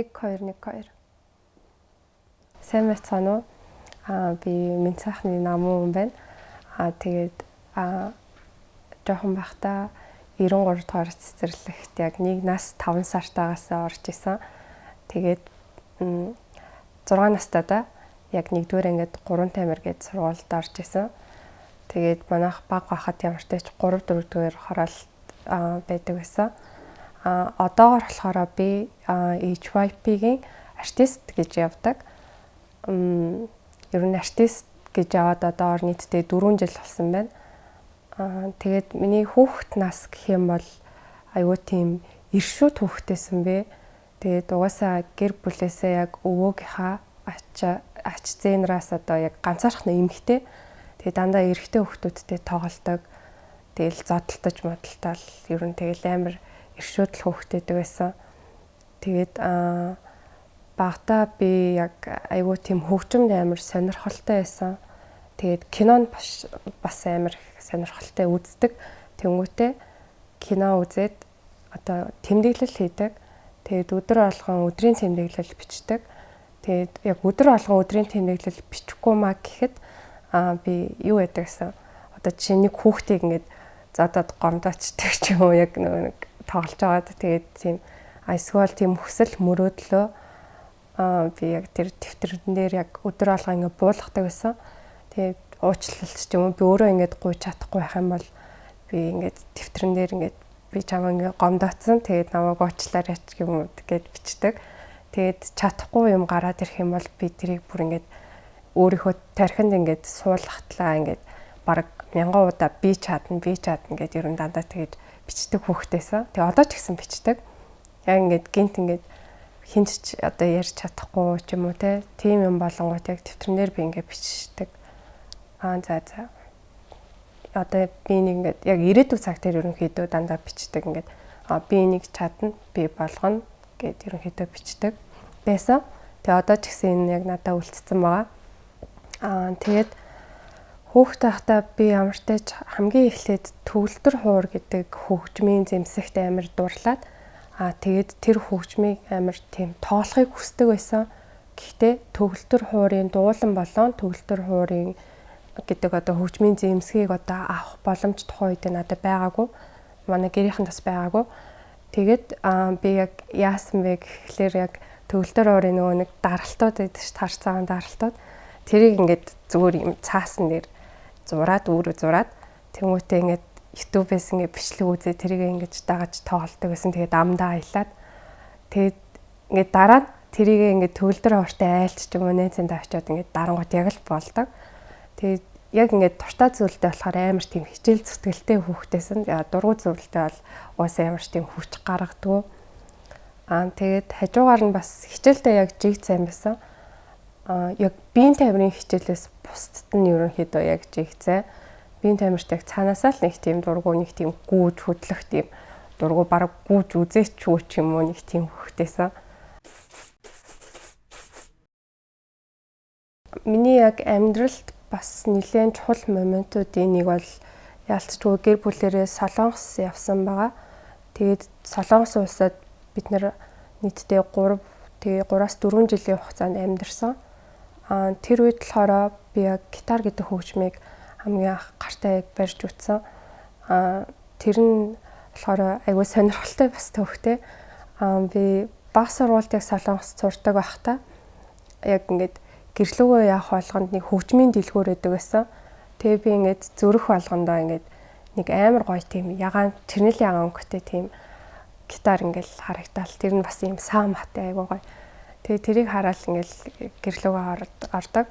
1 2 1 2. Сайн байцгаана уу? Би Минцаахны намуу хүн байна. Тэгээд жоохон байхдаа 93 дугаар цэцэрлэгт яг 1 нас 5 сартаагаас орж исэн. Тэгээд 6 настайдаа яг 1-р ангид 3 тамир гээд сургуульд орж исэн. Тэгээд манайх баг байхад ямартай ч 3 4-р хороолт байдаг байсан. Одоогор болохоор би HYP-гийн артист гэж явдаг. Ер нь артист гэж яваад одоогор нийтдээ 4 жил болсон байна. Тэгээд миний хүүхэд нас гэх юм бол айгүй тийм иршүүд хүүхдээсэн бэ. Тэгээд угаасаа гэр бүлээсээ яг өвөөгийнхаа ач зээнараас одоо яг ганцаархны эмэгтэй. Тэгээд дандаа эрэгтэй хүүхдүүдтэй тоглолдог. Тэгэл зодтолтож модалтал ер нь тэгэл амар иршүүд л хүүхдээдэг байсан. Тэгээд багтаа би яг айгүй тийм хөгжимд амар сонирхолтой байсан. Тэгээд кинонд бас амар сонирхолтой үздэг. Тэнгүүтээ кино үзээд одоо тэмдэглэл хийдэг. Тэгээд өдөр болгон өдрийн тэмдэглэл бичдэг. Тэгээд яг өдөр болгон өдрийн тэмдэглэл бичихгүй маа гэхэд би юу яадаг гэсэн. Одоо жишээ нэг хүүхдийг ингээд зодоод гомдоочдаг ч юм уу яг нэг тоглож байгаад тэгээд тийм эсвэл тийм хүсэл мөрөөдлөө би яг тэр дэвтэрэн дээр яг өдөр болгон ингээд буулгадаг байсан. Тэгээд уучлалт ч юм уу би өөрөө ингээд гуйж чадахгүй байх юм бол би ингээд дэвтэрэн дээр ингээд би чамаа ингээд гомдоцсон. Тэгээд намайг уучлаарай ч юм уу гэд бичдэг. Тэгээд чадахгүй юм гараад ирэх юм бол би тэрийг бүр ингээд өөрийнхөө тархинд ингээд суулгатлаа ингээд бараг мянган удаа би чадна би чадна гэд ер нь дандаа тэгэж бичдэг хүүхдээсэн. Тэгээ одоо ч гэсэн бичдэг. Яг ингээд гинт ингээд хинч ч одоо ярьж чадахгүй ч юм уу те тийм юм болонгууд яг дэвтэрнээр би ингээд бичдэг. За. Одоо би нэг ингээд яг ирээдүйн цаг дээр ерөнхийдөө дандаа бичдэг ингээд би энийг чадна, би болгоно гэд ерөнхийдөө бичдэг байсан. Тэгээ одоо ч гэсэн энэ яг надад үлдсэн байгаа. Тэгээд хүүхэд байхдаа би ямартай ч хамгийн эхлээд төгөлдөр хуур гэдэг хөгжмийн зэмсэгт амар дурлаад тэгээд тэр хөгжмийг амар тийм тоглохыг хүсдэг байсан. Гэхдээ төгөлдөр хуурын дуулан болон төгөлдөр хуурын гэдэг одоо хөгжмийн зэмсгийг одоо авах боломж тухайн үед надад байгаагүй. Манай гэрийнхэнд бас байгаагүй. Тэгээд би яг яасан бэ гэхлээр яг төгөлдөр хуурын нөгөө нэг даралтууд байдаг ш тар цагаан даралтууд. Тэрийг ингээд зүгээр юм цаасан дээр зураад өөрөө зураад тэмүүтээ ингээд YouTube-ээс ингээд бичлэг үзээ тэрийг ингээд дагаж тоглолдог байсан. Тэгээд амдаа аялаад тэгээд ингээд дараа нь тэрийг ингээд төгөлдөр хууртай айлч ч юм уу найзандаа очиод ингээд дарангуут яг л болдог. Тэгээд яг ингээд дуртай зүйлтэй болохоор амар тийм хичээл зүтгэлтэй хүүхдээсэн. Дургу зүйлтэй бол угаасаа ямар ч тийм хүч гаргадгүй. Тэгээд хажуугаар нь бас хичээлдээ яг жиг сайн байсан. Яг биеийн тамирын хичээлээс бусдад нь ерөнхийдөө яг жиг сайн. Биеийн тамирт яг цаанаасаа л нэг тийм дургу, нэг тийм гүүж хөдлөх тийм дургу бараг гүүж үзээчгүй ч юм уу нэг тийм хүүхдээсэн. Миний яг амьдралд бас нэлээд чухал моментуудын нэг бол яалтчгүй гэр бүлэрээ Солонгос явсан байгаа. Тэгээд Солонгос улсад бид нар нийтдээ 3-4 жилийн хугацаанд амьдарсан. Тэр үед болохоор би яг гитар гэдэг хөгжмийг хамгийн анх гартаа яг барьж үтсэн. Тэр нь болохоор айгүй сонирхолтой бас төвхтэй. Би баг сургуульд яг Солонгост сурдаг байхдаа яг ингээд гэрлүүгөө явах болгонд нэг хөгжмийн дэлгүүр өгдөг байсан. Тэгээ би ингээд зүрх болгондоо ингээд нэг амар гоё тийм ягаан чирнэл ягаан өнгөтэй тийм гитар ингээд харагдаал. Тэр нь бас ийм саа матай айгүй гоё. Тэгээ тэрийг хараад ингээд гэрлүүгөө ордог.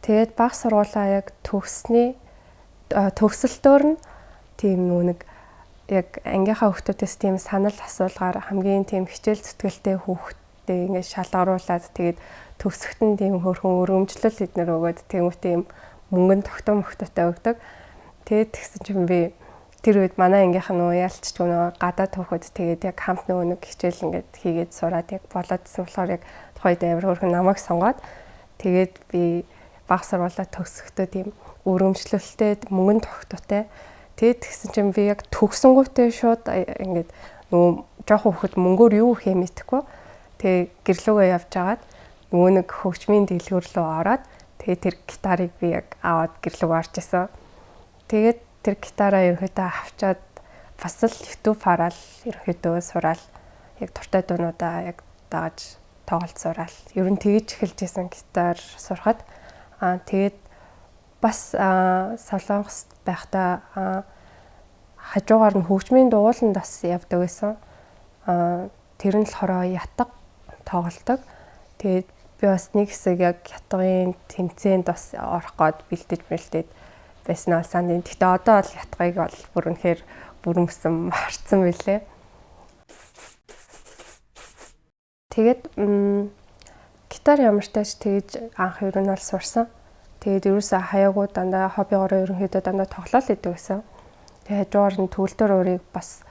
Тэгээд баг сургуулаа яг төгссөний төгсөлтөөр нь тийм нэг яг ангийнхаа хүүхдүүдээс тийм санал асуулгаар хамгийн тийм хичээл зүтгэлтэй хүүхдтэй ингээд шалгаруулад тэгээд төгсөхт нь тийм хөөрхөн өргөмжлөл эднэр өгөөд тэмүүтээ юм мөнгөн тогтон мөхтөтэй өгдөг. Тэгээд тэгсэн чинь би тэр үед манай ангийнх нь нөгөө яалтчгүй нөгөө гадаад хүүхэд тэгээд яг хамт нөгөө нэг хичээл ингээд хийгээд сураад яг болоодсэн болохоор яг тухайд амар хөөрхөн намайг сонгоод тэгээд би баг сургуулаа төгсөхдөө тийм өргөмжлөлтэй мөнгөн тогтоотой. Тэгээд тэгсэн чинь би яг төгсөнгүүтээ шууд ингээд нөгөө жоохон хүүхэд мөнгөөр юу хийх мэдэхгүй. Тэгээ гэрлүүгээ явж агаад нөгөө нэг хөгжмийн дэлгүүр рүү ороод тэгээ тэр гитарыг би яг аваад гэрлүүг орж исэн. Тэгээд тэр гитараа ерөнхийдөө авчаад бас л YouTube хараал ерөнхийдөө сураал яг дуртай дуунуудаа яг дагаж тоглолт сураал. Ер нь тэгэж эхэлж исэн гитар сурахад. Тэгээд бас Солонгост байхдаа хажуугаар нь хөгжмийн дугууланд бас явдаг байсан. Тэр нь болохоор ятга тоглолдог. Тэгээд би бас нэг хэсэг яг ятгын тэмцээнд бас орох гээд бэлдэж мэлдээд байсан бол санд. Гэхдээ одоо бол ятгыг бол бүр үнэхээр бүрэмсэн марцсан билээ. Тэгээд гитар ямартай ч тэгж анх ер нь бол сурсан. Тэгээд ерөөсөө хаяагүй дандаа хоббигоороо ерөнхийдөө дандаа тоглоал идэг гэсэн. Тэгээд хажуугаар нь төгөлдөр уурыг бас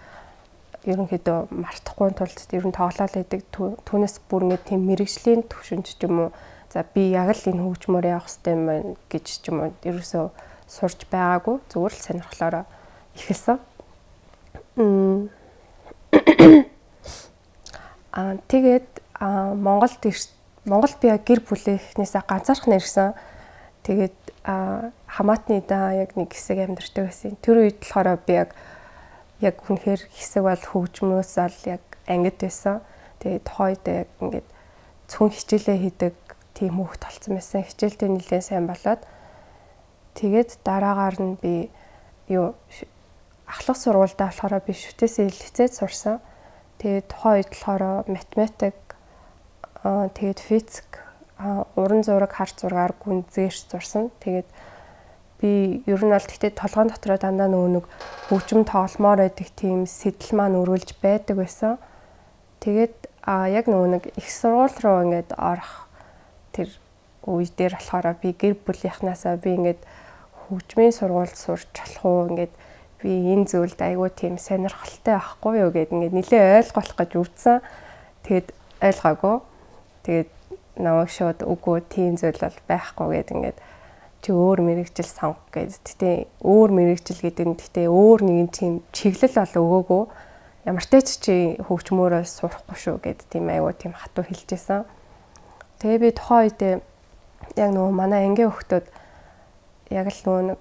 ерөнхийдөө мартахгүй тулд ер нь тоглоал идэг. Түүнээс бүр ингэ тийм мэрэгжлийн төвшөнд ч юм уу за би яг л энэ хөгжмөөр явах хэрэгтэй юм байна гэж ч юм уу ерөөсөө сурч байгаагүй. Зүгээр л сонирхлоороо эхэлсэн. Тэгээд Монголд Монголд би яг гэр бүлийнхнээсээ ганцаархан ирсэн. Тэгээд хамаатны даа яг нэг хэсэг амьдардаг байсан. Тэр үед болохоор би яг үнэхээр хэсэг бол хөгжмөөс л яг ангид байсан. Тэгээд тухайн үед яг ингээд цүн хичээлээ хийдэг тийм хүүхд болсон байсан. Хичээлдээ нэлээд сайн болоод тэгээд дараагаар нь би юу ахлах сургуультай болохоор би шүтээсээ лицээд сурсан. Тэгээд тухайн үед болохоор математик, тэгээд физик, уран зураг, хар зургаар гүнзгийрч сурсан. Тэгээд би ер нь аль гэхдээ толгойн дотроо дандаа нөгөө нэг хөгжим тогломоор байдаг тийм сэтэл маань өргөлж байдаг байсан. Тэгээд яг нөгөө нэг их сургууль руу ингээд орох тэр үе дээр болохоор би гэр бүлийнхнаасаа би ингээд хөгжмийн сургуульд сурч болох уу, ингээд би энэ зүйлд айгүй тийм сонирхолтой байхгүй юу гэд ингээд нилээ ойлгох гэж үзсэн. Тэгээд ойлгоогүй. Тэгээд намайг шууд үгүй тийм зүйл бол байхгүй гэд ингээд чи өөр мэрэгжил сонго гэд. Гэтэ өөр мэрэгжил гэдэг нь гэтэ өөр нэгэн тийм чиглэл бол өгөөгүй. Ямар ч тач чи хөгжмөөрөө сурахгүй шүү гэд тийм айгүй тийм хатуу хэлжсэн. Тэгээ би тухайн үедээ яг нөгөө манай ангийн хүүхдүүд яг л нөгөө нэг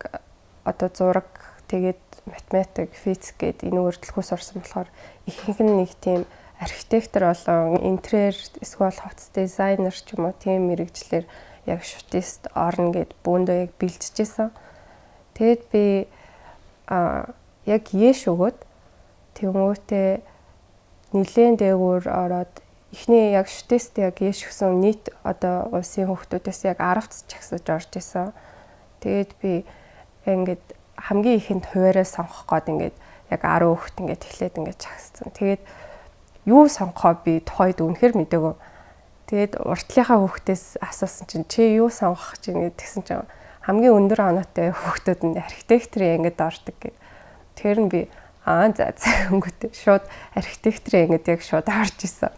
одоо зураг тэгээд математик, физик гээд энэ өөрчлөхөө сурсан болохоор ихэнх нь нэг тийм архитектор болон интерьер эсвэл хувцас дизайнер ч юм уу тийм мэрэгжлэр яг шутист орно гэд бөөндөө яг бэлтжижсэн. Тэгэд би яг ээш өгөөд тэнгуүтээ нилээн дээгүүр ороод эхний яг шутист яг ээш өгсөн нийт одоо улсын хүүхдүүдээс яг 10-ц чагсаж орж исэн. Тэгээд би ингээд хамгийн ихэнд хуваараа сонгох гээд ингээд яг 10 хүүхэд ингээд эхлээд ингээд чагссан. Тэгээд юу сонгохоо би тухайд үнэхэр мэдээгүй. Тэгээд уртлынхаа хүүхдээс асуусан чинь чи юу сонгох чинь гээд тэгсэн чинь хамгийн өндөр оноотой хүүхдүүд нь архитекторын ангид ордог гэд. Тэр нь би за өнгөтэй шууд архитекторын ангид яг шууд орж исэн.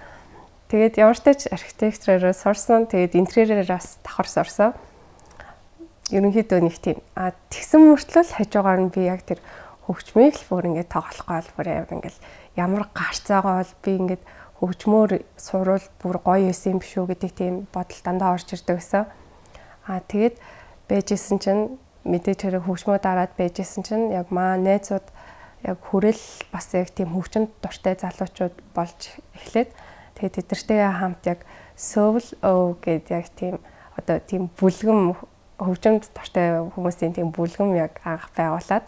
Тэгээд ямар ч тач архитектороор сурсан. Тэгээд интерьерээр бас давхар сурсан. Ерөнхийдөө нэг тийм тэгсэн мөртлөө л хажуугаар нь би яг тэр хөгжмийг л бүр ингээд тоглох гол бүр амар ингээд ямар гарцаагаа бол би ингээд хөгжмөөр сурвал бүр гоё байсан юм биш үү гэдэг тийм бодол дандаа орж ирдэг гэсэн. Тэгээд байжсэн чинь мэдээж хэрэг хөгжмөө дараад байжсэн чинь яг маа найзууд яг хүрэл бас яг тийм хөгжимд дуртай залуучууд болж эхлээд тэгээд тэднэртэйгээ хамт яг Soul O гэд яг тийм одоо тийм бүлгэм хөгжимд дуртай хүмүүсийн тийм бүлгэм яг анх байгуулад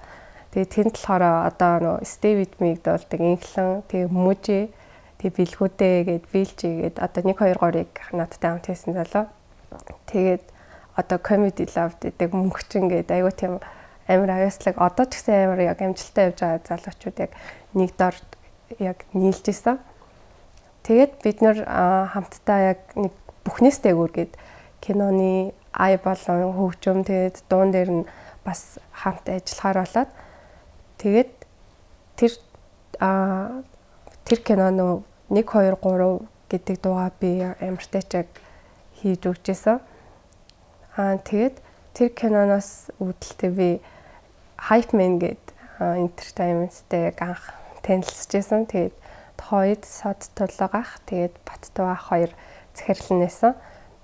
тэгээд тэнд болохоор одоо нөө Stay With Me-г дуулдаг Инхлэн, тэгээд Мүжи, тэгээд Билгүүдээ гээд Билжи гээд одоо 1 2 3-ыг надтай хамт хийсэн залуу. Тэгээд одоо Comedy Love гэдэг мөнхчин гээд айгуу тийм амар аюулслаг одоо ч гэсэн амар яг амжилттай явж байгаа залуучууд яг нэг дор яг нийлж исэн. Тэгээд бид нэр хамтдаа яг нэг бүхнээс дээгүүр гээд киноны ай болон хөгжим тэгээд дуун дээр нь бас хамт ажиллахаар болоод тэгээд тэр кино нөө 1 2 3 гэдэг дуугаа би амартай ч яг хийж өгч исэн. Тэгээд тэр киноноос үүдэлтэй би Hype Man гээд entertainment-тэй яг анх танилцж исэн. Тэгээд Тухайн үед Сод Тулга ах, тэгээд Баттуу ах хоёр захирал нь байсан.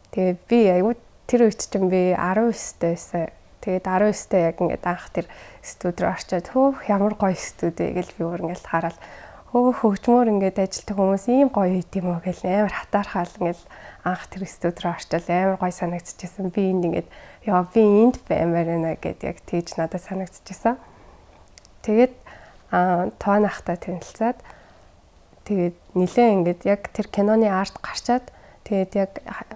Тэгээд би айгүй тэр үед чинь би 19-тэй байсан. Тэгээд 19-тэй яг ингээд анх тэр студ руу орчоод хөөх ямар гоё студ вэ гэж би өөр ингээд хараад хөөх хөгжмөр ингээд ажилтдаг хүмүүс ийм гоё хийд юм уу гэл амар хатаархаал ингээд анх тэр студ руу орчоод амар гоё санагдчихсан. Би энд ингээд яа би энд баймаар байна гэд яг тэгж надад санагдчихсан. Тэгээд тоон ахтай танилцаад тэгээд нилээн ингээд яг тэр киноны арт гарчаад тэгээд яг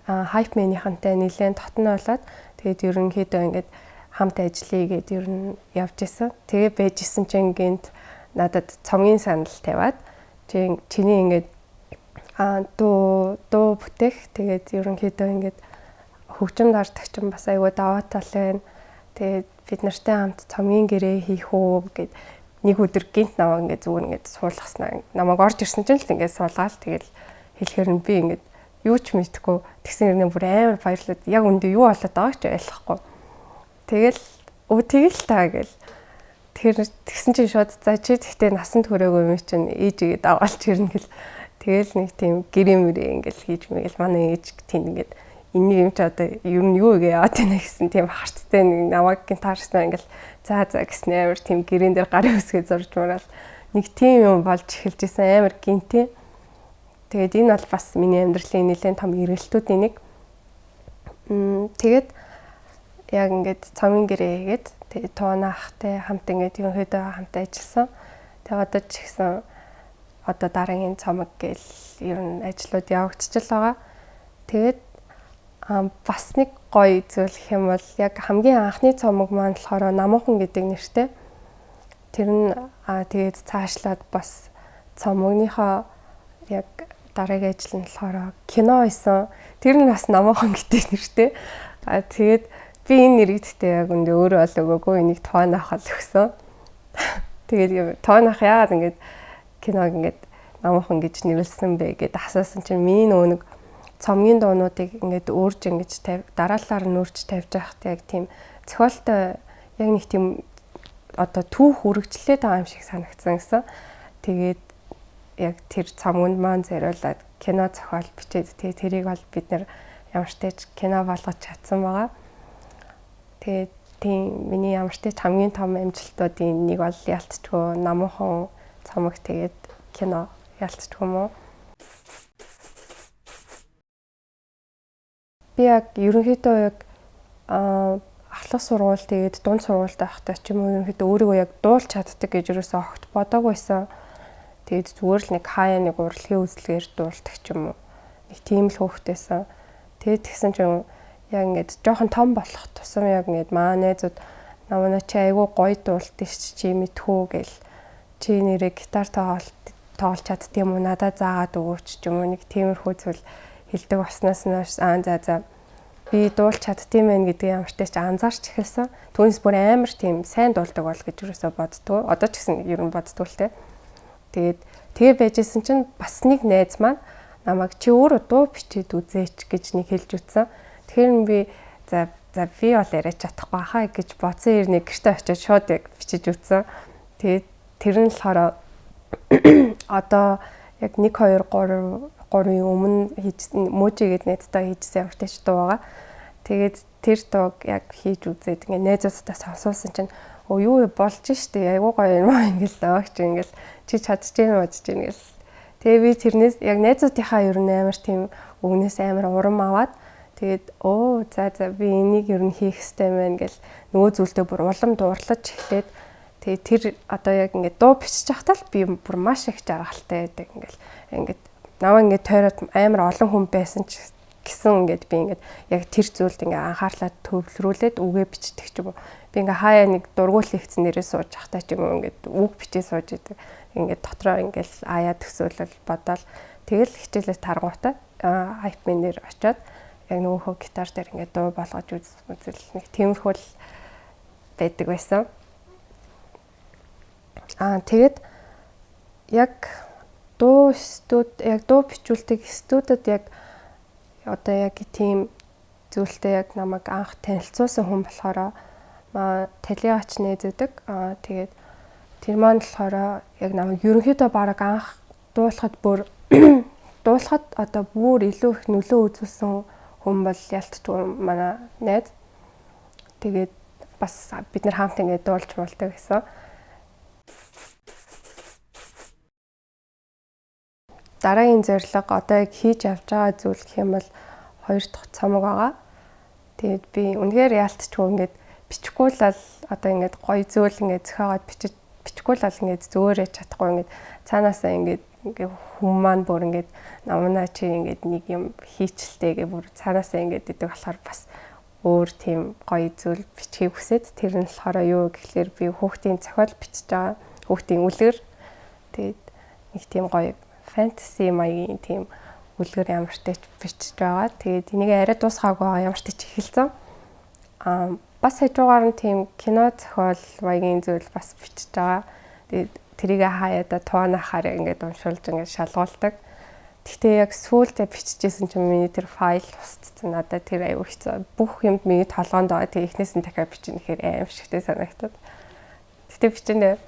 Hype Man-ийнхантай нилээн дотно болоод тэгээд ерөнхийдөө ингээд хамт ажиллая гэд ер нь явж исэн. Тэгээ байж исэн чинь гинт надад цомгийн санал тавиад чиний ингээд дуу бүтээх тэгээд ерөнхийдөө ингээд хөгжим дарддаг чинь бас айгүй даваа тал байна. Тэгээд бид нартай хамт цомгийн гэрээ хийх үү гэд нэг өдөр гинт намайг ингээд зүгээр ингээд суулгаснаа. Намайг орж ирсэн чинь л ингээд суулгаал тэгэл хэлэхээр нь би ингээд юу ч мэдэхгүй тэгсэн хэрнээ бүр амар баярлаад яг үндэ юу болоод байгааг ч ойлгохгүй. Тэгэл тэгэл та гэл. Тэр тэгсэн чинь шууд за чи тэгтээ насанд хүрээгүй юм чинь ээжигээ даваалч ирнэ гэл. Тэгэл нэг тийм гэрээ мөрээ ингээл хийж мэгэл манай ээж тэнд ингээд энийг юм чи одоо ер нь юу гээ яваад байна гэсэн тийм харцтай нэг намайг гин таарснаа ингээл за за гэсэн амар тийм гэрэн дээр гарын үсгээ зурж мураал нэг тийм юм болж эхэлж исэн амар гинтэй. Тэгээд энэ бол бас миний амьдралын нэлээд том эргэлтүүдийн нэг. Тэгээд яг ингээд цомгийн гэрээ хийгээд тэгээд Туана ахтай хамт ингээд ерөнхийдөө хамт ажилласан. Тэгээд одоо ч гэсэн одоо дараагийн цомог гээл ер нь ажлууд явагдчихл байгаа. Тэгээд бас нэг гоё зүйл гэх юм бол яг хамгийн анхны цомог маань болохоор Намуухан гэдэг нэртэй. Тэр нь тэгээд цаашлаад бас цомогныхоо яг дараагийн ажил нь болохоор кино байсан. Тэр нь бас Намуухан гэдэг нэртэй. Тэгээд би энэ нэрийг гэхдээ яг үндэ өөрөө бол өгөөгүй, энийг Туана ах л өгсөн. Тэгээд Туана ах яагаад ингэж киног ингэж Намуухан гэж нэрлсэн бэ гэд асуусан чинь миний нөгөө нэг цомгийн дуунуудыг ингээд өөрж ингэж дараалалаар нь өөрч тавьж байхад яг тийм зохиолтой яг нэг тийм одоо түүх үргэлжлээд байгаа юм шиг санагдсан гэсэн. Тэгээд яг тэр цомгонд маань зориулаад кино зохиол бичээд тэгээ тэрийг бол бид нэр ямар ч тач кино болгож чадсан байгаа. Тэгээд тийм миний ямар ч тач хамгийн том амжилтуудын нэг бол ялцчгүй Намуухан цомог тэгээд кино ялцчгүй юм уу. Би яг ерөнхийдөө яг ахлах сургууль тэгээд дунд сургуульд байхдаа ч юм уу ерөнхийдөө өөрийгөө яг дуулж чаддаг гэж ерөөсөө огт бодоагүйсэн. Тэгээд зүгээр л нэг хаяа нэг урлагийн үзлэгээр дуулдаг ч юм уу. Нэг тийм л хөөхтэйсэн. Тэгээд тэгсэн чинь яг ингээд жоохон том болох тусам яг ингээд маа найзууд намайг чи айгүй гоё дуулдаг ш чи мэдхүү гэл чи нэрээ гитар тоглож чаддаг юм уу надад заагаад өгөөч ч юм уу нэг тиймэрхүү зүйл хэлдэг болсноос нь за за би дуулж чаддсан байх гэдгийг ямар ч тач анзаарч эхэлсэн. Түүнээс бүр амар тийм сайн дуулдаг бол гэж юусоо боддгоо. Одоо ч гэсэн ер нь боддгоо л те. Тэгээд тэгээ байжсэн чинь бас нэг найз маань намайг чи өөрөө дуу бичээд үзээч гэж нэг хэлж үтсэн. Тэгэхээр би за би бол яриач чадахгүй хаа гэж бодсон юм нэг гэртээ очиод шууд яг бичиж үтсэн. Тэгээд тэр нь болохоор одоо яг 1 2 3 3-ын өмнө хийж мөжигээд найзтай хийжсэн ямар ч дуу байгаа. Тэгээд тэр дууг яг хийж үзээд ингээ найзуудтай сонсуулсан чинь өө юу болж штэ айгуу гоё юм аа ингээл аагч ингээл чи чадчихээн уу гэж ингээл. Тэгээ би тэрнээс яг найзуудынхаа ер нь амар тийм өгнөөс амар урам аваад тэгээд өө за за би энийг ер нь хийх ёстой юм байна гэл нөгөө зүйлдээ бүр улам дуурлаж эхлээд тэгээд тэр одоо яг ингээ дуу бичиж байхдаа л би бүр маш их жаргалтай байдаг ингээл ингээд намайг ингээд тойроод амар олон хүн байсан ч гэсэн ингээд би ингээд яг тэр зүйлд ингээд анхаарлаа төвлөрүүлээд үгээ бичдэг ч юм уу. Би ингээд хаяа нэг дургуул хийгдсэн нэрээ сууж байхдаа ч юм уу ингээд үг бичээ сууж идэг. Ингээд дотроо ингээд аяа төсөөлөл бодоол тэгэл хичээлээ таргуудаа Hype Man-ээр очиод яг нөгөөхөө гитар дээр ингээд дуу болгож үзэл нэг тиймэрхүү л байдаг байсан. Тэгээд яг дуу студ яг дуу бичүүлдэг студид яг одоо яг тийм зүйлтэй яг намайг анх танилцуулсан хүн болохоор Талигач найз өгдөг. Тэгээд тэр маань болохоор яг намайг ерөнхийдөө бараг анх Дуулахад бүр дуулахад одоо бүр илүү их нөлөө үзүүлсэн хүн бол ялтчгүй манай найз. Тэгээд бас бид нар хамт ингээд дуулж муулдаг гэсэн. Дараагийн зорилго одоо яг хийж авч байгаа зүйл гэх юм бол 2 дахь цомог байгаа. Тэгээд би үнэхээр яалтчгүй ингээд бичихгүй л одоо ингээд гоё зүйл ингээд зохиогоод бичихгүй л ингээд зөөрэй чадахгүй ингээд цаанаасаа ингээд хүн маань бүр ингээд намнаа чи ингээд нэг юм хийчлээ гэ бүр цаанаасаа ингээд идэг болохоор бас өөр тийм гоё зүйл бичихийг хүсээд тэр нь болохоор юу гэхлээр би хүүхдийн зохиол бичиж байгаа. Хүүхдийн үлгэр. Тэгээд нэг тийм гоё фэнтези маягийн тийм үлгэр ямартай ч бичиж байгаа. Тэгээд энийг арай дуусгаагүй байгаа, ямартай ч эхэлсэн. Бас хажуугаар нь тийм кино зохиол маягийн зүйл бас бичиж байгаа. Тэгээд тэрийг хаяада туунахаар ингээд уншуулж ингээд шалгуулдаг. Гэхдээ яг сүүлдээ биччихсэн чинь миний тэр файл устцсан. Надад тэр аюу хэцүү. Бүх юмд миний толгоонд байгаа. Тэг эхнээс нь дахиад бичнэ гэхээр аим шигтэй санагдаад. Гэтэ бичнэ.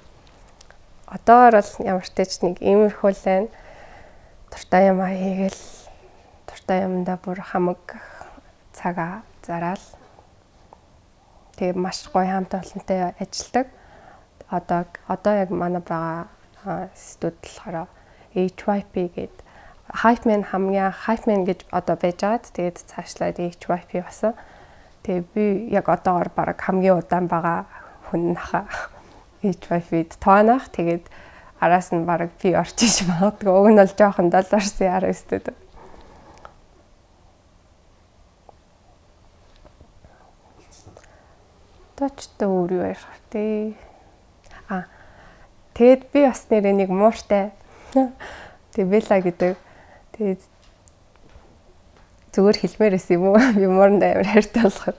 Одоогор бол ямар ч тач нэг иймэрхүү л байна. Дуртай юм аа хийгээл дуртай юмдаа бүр хамаг цагаа зараал. Тэгээ маш гоё хамт олонтой ажилладаг. Одоо яг манай байгаа студ болохоор HYP гэдэг Hype Man хамгийн Hype Man гэж одоо байж байгаад тэгээд цаашлаад HYP болсон. Тэгээ би яг одоогор бараг хамгийн удаан байгаа хүн нахаа HYP-д тоонох. Тэгээд араас нь бараг би орж иж магадгүй. Уг нь бол жоохон долларсын 19-д. Точтой өөр юу ярих вэ? Тэгээд би бас нэрээ нэг мууртай. Тэгээ Бела гэдэг. Тэгээд зүгээр хэлмээр байсан юм уу? Би мууранд амар хайртай болохоор.